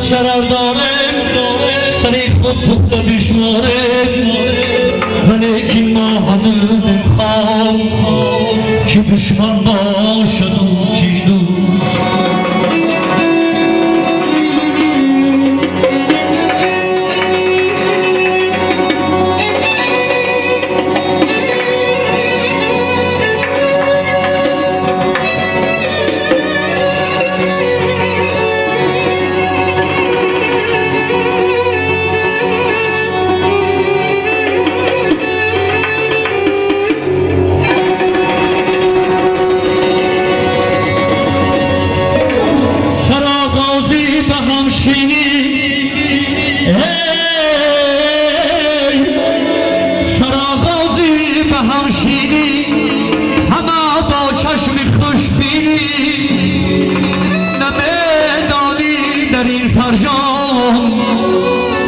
شرر داریم، سری خود پخته بشماریم، ولیکن ما هنوزیم خام که دشمن باشد و کی دوست.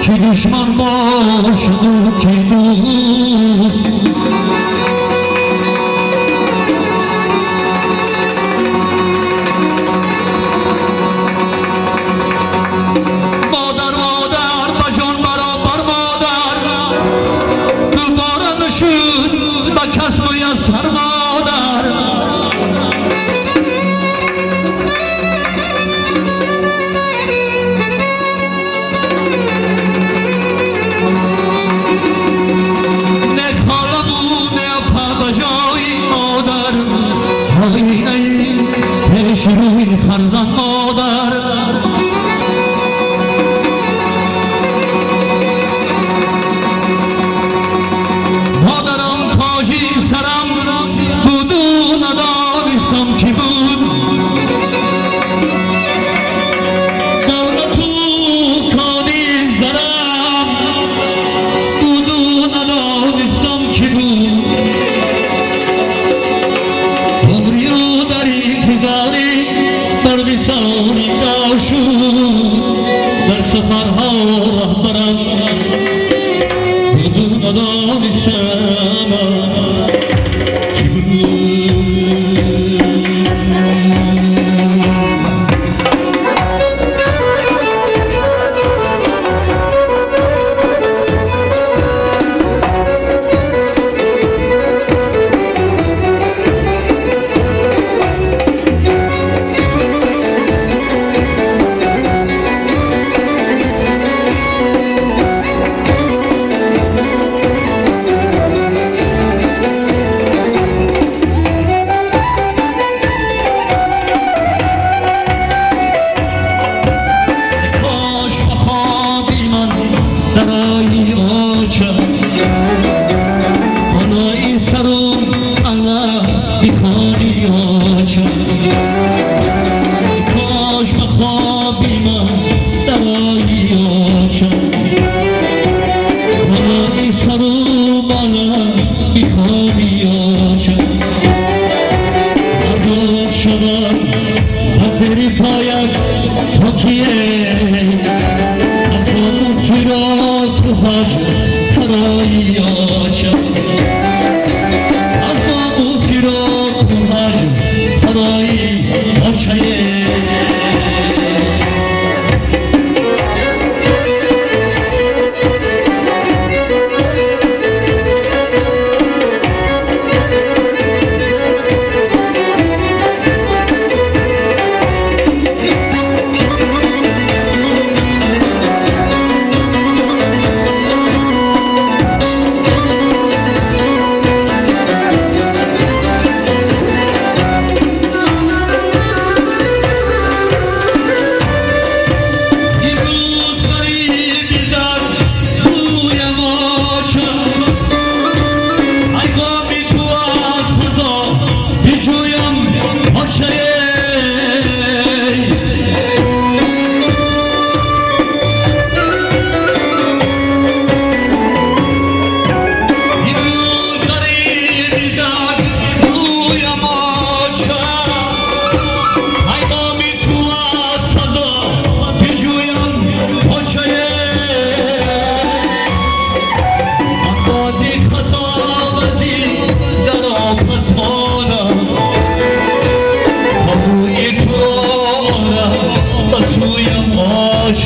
که دشمن باشد و که دوست. مادر مادر به جان برابر مادر، دوباره نشد به کس میسر مادر.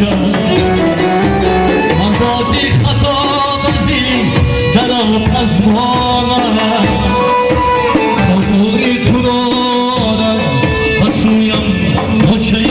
آچه من بادی خطا بزی در آب از مانم دوری تو دارم بسویم آچه.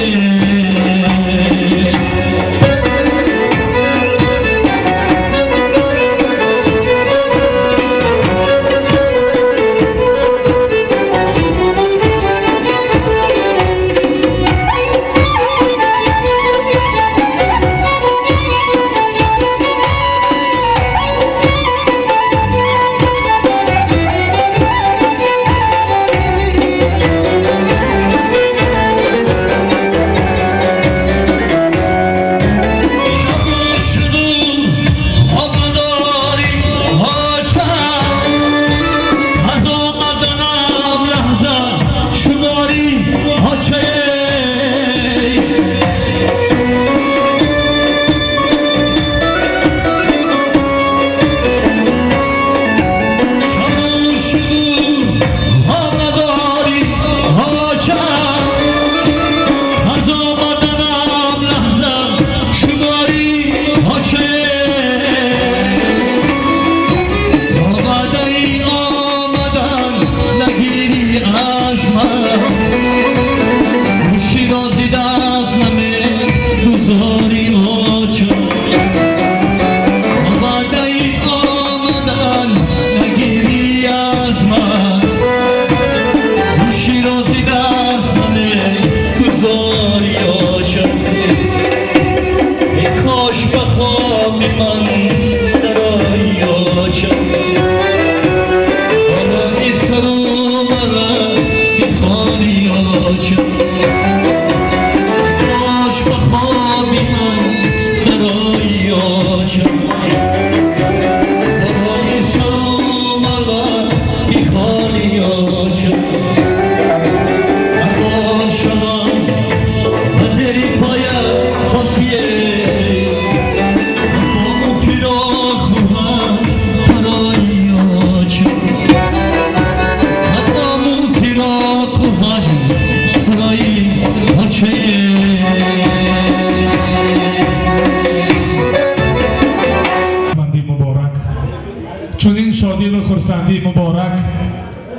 چنین شادی و خرسندی مبارک،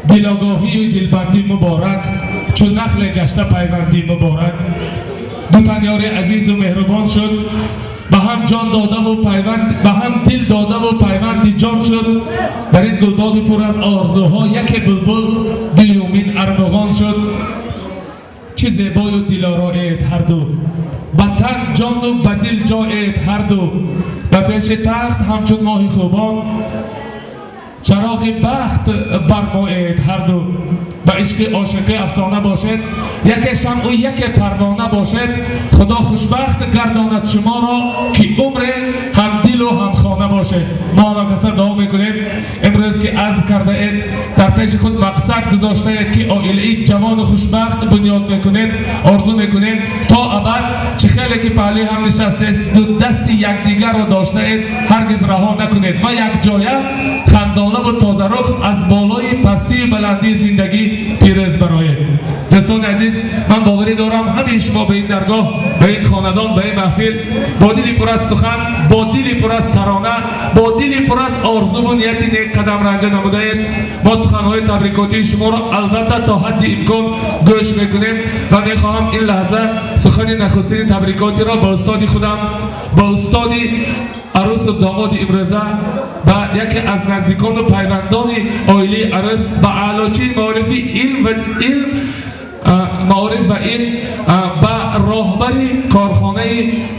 دلاگاهی و دلبندی مبارک، چون نخل گشته پیوندی مبارک. دو تن یار عزیز و مهربان شد، به هم جان داده و پیوند، به هم دل داده و پیوندی جان شد. در این گلباغ پر از آرزوها یک بلبل دومین ارمغان شد. چه زیبای و دلارایید هر دو، به تن جان و به دل جایید هر دو. به پیش تخت همچون ماه خوبان، چراغ بخت برمایید هر دو. به عشق عاشقی افسانه باشد، یک شمع و یک پروانه باشد. خدا خوشبخت گرداند شما را که عمر هم دل و هم خانه باشد. ما همه کسا دعا میکنیم امروز که عزم کرده اید، در پیش خود مقصد گذاشته اید که عائله جوان و خوشبخت بنیاد میکنید، آرزو میکنیم تا ابد چه خیلی که پهلوی هم نشسته است، دو دست یکدیگر را داشته اید، هرگز رها نکنید و یک جایه خندانه و تازه رخ از بالای پستی و بلندی زندگی پیروز برایید. دوستان عزیز، من باوری دارم همه شما به این درگاه، به این خاندان، به این محفل با دلی پر از سخن، با دلی پر از ترانه، با دلی پر از آرزو و نیت نیک قدم رنجه نموده اید. ما سخنهای تبریکاتی شما را البته تا حد امکان گوش میکنیم و میخواهم این لحظه سخن نخستین تبریکاتی را به استاد خودم، به استاد عروس و داماد امروزه، به یکی از نزدیکان و پیوندان عائله عروس، به اعلاچی معارفی علم و علم معارف و علم، به راهبر کارخانه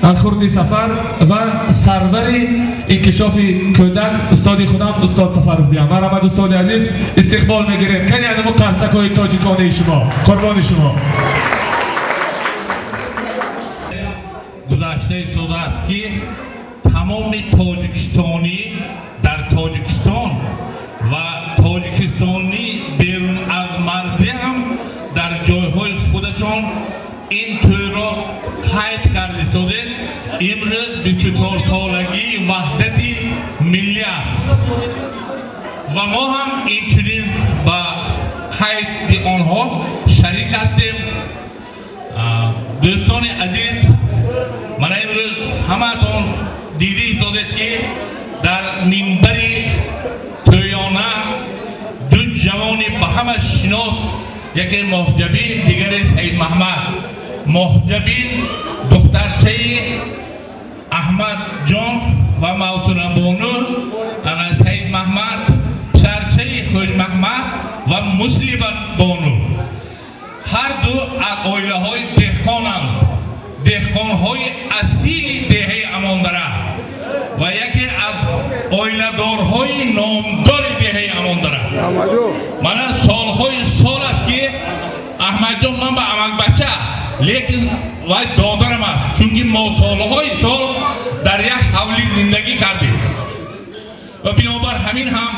خرد سفر و سرور انکشاف کودک استاد خودم استاد سفروف دیم. مرحبا استاد عزیز، استقبال میگیریم. کنی ادمو قرصک‌های تاجیکانه شما، قربان شما. گذشته صورت که تمام تاجیکستانی در тоҷикистон ва тоҷикистонӣ берун аз марзӣ ҳам дар ҷойҳои худашон ин тӯйро қайд карда истодем. Имрӯз 24-солагии ваҳдати миллӣ аст ва мо ҳам инчунин ба қайди онҳо шарик ҳастем. Дӯстони азиз, мана имрӯз Шинос, яке Моҳҷабин, дигаре Саид Маҳмад. Моҳҷабин духтарчаи Аҳмадҷон ва Мавсунабону, ана Саид Маҳмад писарчаи Хӯҷмаҳмад ва Муслимабону. Ҳар ду аз оилаҳои деҳқонанд, деҳқонҳои асили деҳаи Амондара ва яке аз оиладорҳои номдори деҳаи Амондара. Мана, солҳои сол аст, ки Аҳмадҷон ман ба амакбача, лекин вай додарам аст, чунки мо солҳои сол дар як ҳавлӣ зиндагӣ кардем. Ва бинобар ҳамин ҳам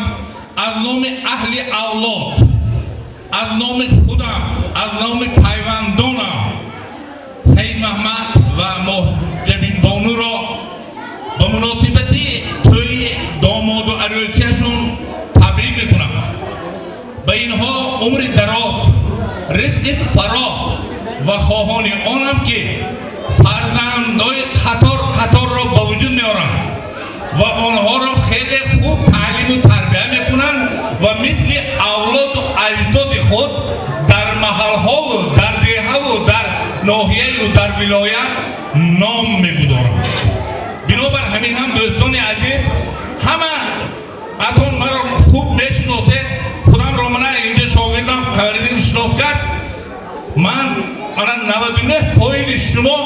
аз номи аҳли авлод, аз номи худам, аз номи пайвандонам Саид Маҳмад ва Моҳҷабинбонуро ба муносибати тӯи домоду арӯсияшон табрик мекунам. Ба инҳо умри дароз, ризқи фарох ва хоҳони онам, ки фарзандои қатор қаторро ба вуҷуд меоранд ва онҳоро хеле хуб таълиму тарбия мекунанд ва мисли авлоду аҷдоди худ дар маҳалҳову дар деҳаву дар ноҳияю дар вилоят ном мегузоранд. Бинобар ҳамин ҳам, дӯстони азиз, ҳама атон маро хуб мешиносед. Худамро мана инҷа шогирдам Қамариддин шинос кард. Ман мана 99% шумо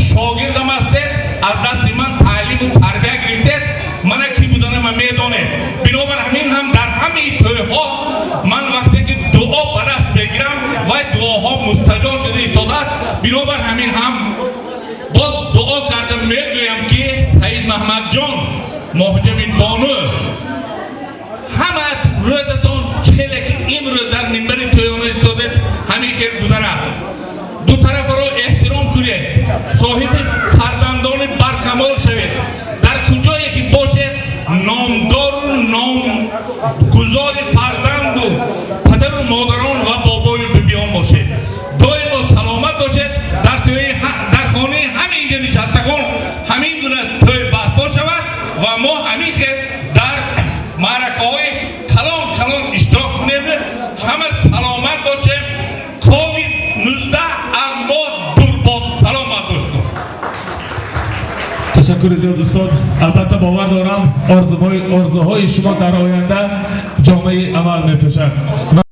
шогирдам ҳастед, аз дасти ман таълиму тарбия гирифтед, мана кӣ буданама медонед. Бинобар ҳамин ҳам дар ҳамаи тӯйҳо ман вақте ки дуо ба даст мегирам, вай дуоҳо мустаҷоб шуда истодааст. Бинобар ҳамин ҳам боз дуо карда мегӯям, ки Саид Маҳмадҷон, Моҳҷабинбону, ҳама рӯзатон хеле ки имрӯз дар минбари тӯёна истодед, ҳамин хел гузарад. Ду тарафаро эҳтиром кунед, соҳиби фарзандони баркамол шавед, дар куҷое ки бошед, номдору номгузори фарзанду падару модарон ва бобою бибиён бошед. Доимо саломат бошед. Дар тӯи, дар хонаи ҳамин ҷо нишастагон ҳамин гуна тӯй барпо шавад ва мо ҳамин хел дар маъракаҳои калон калон иштирок кунем. Ҳама саломат бошем. Ковид 19 аз мо дур бод. Саломат бошед. Ташаккури зиёд, устод. Албатта, бовар дорам, орзуҳои шумо дар оянда ҷомаи амал мепӯшад.